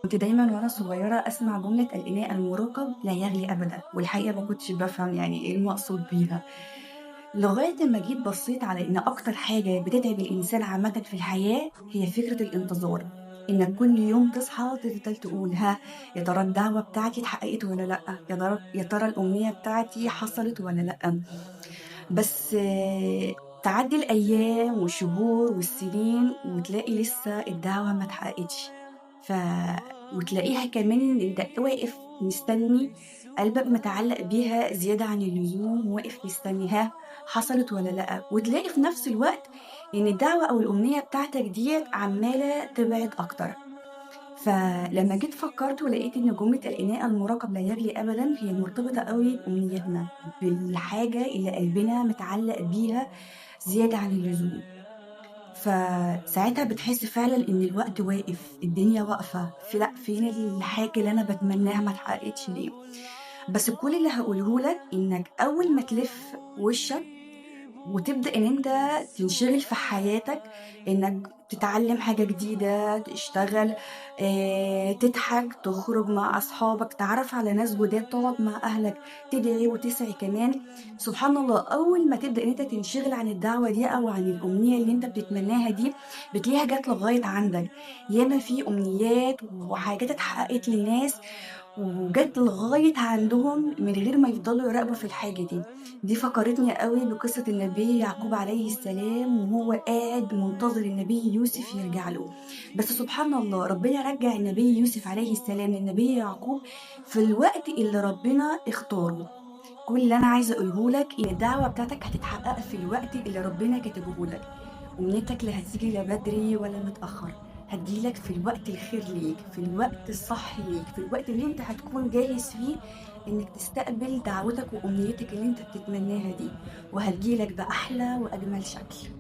كنت دايمًا وأنا صغيرة أسمع جملة الإناء المراقب لا يغلي أبدًا، والحقيقة ما كنتش بافهم يعني إيه المقصود بيها، لغاية أمّا جيت بصيت على إن أكتر حاجة بتتعب الإنسان عامةً في الحياة هي فكرة الانتظار، إنك كل يوم تصحى تفضل تقول ها يا ترى الدعوة بتاعتي اتحققت والّا لأ، يا ترى الأمنية بتاعتي حصلت والّا لأ، بس تعدّي الأيام والشهور والسنين وتلاقي لسه الدعوة ما اتحققتش، ف وتلاقيها كمان إن أنت واقف مستني، قلبك متعلق بيها زيادة عن اللزوم، واقف مستني ها حصلت والّا لأ، وتلاقي في نفس الوقت إن الدعوة أو الأمنية بتاعتك ديّة عمّالة تبعد أكتر. فلمّا جيت فكّرت ولقيت إن جملة الإناء المراقب لا يغلي أبدًا هي مرتبطة أوي بأمنيتنا، بالحاجة اللي قلبنا متعلق بيها زيادة عن اللزوم. فساعتها بتحس فعلًا إن الوقت واقف، الدنيا واقفة، في لأ فين الحاجة اللي أنا باتمناها ما اتحققتش ليه؟ بس كل اللي هاقوله لك إنك أول ما تلِف وشّك وتبدأ إن أنت تنشغل في حياتك، إنك تتعلم حاجة جديدة، تشتغل، تضحك، تخرج مع أصحابك، تتعرف على ناس جداد، تقعد مع أهلك، تدعي وتسعي كمان. سبحان الله أول ما تبدأ إن أنت تنشغل عن الدعوة دي أو عن الأمنية اللي أنت بتتمناها دي، بتلاقيها جات لغاية عندك. ياما في أمنيات وحاجات اتحققت لناس وجات لغاية عندهم من غير ما يفضلوا يراقبوا في الحاجة دي. دي فكّرتني أوي بقصة النبي يعقوب عليه السلام وهو قاعد منتظر النبي يوسف يرجع له، بس سبحان الله ربنا رجّع النبي يوسف عليه السلام للنبي يعقوب في الوقت اللي ربنا اختاره. كل اللي أنا عايزة أقوله لك إن الدعوة بتاعتك هتتحقق في الوقت اللي ربنا كاتبه لك، أمنيتك لا هتيجي لا بدري ولا متأخر، هتيجي لك في الوقت الخير ليك، في الوقت الصح ليك، في الوقت اللي أنت هتكون جاهز فيه إنك تستقبل دعوتك وأمنيتك اللي أنت بتتمناها دي، وهتيجي لك بأحلى وأجمل شكل.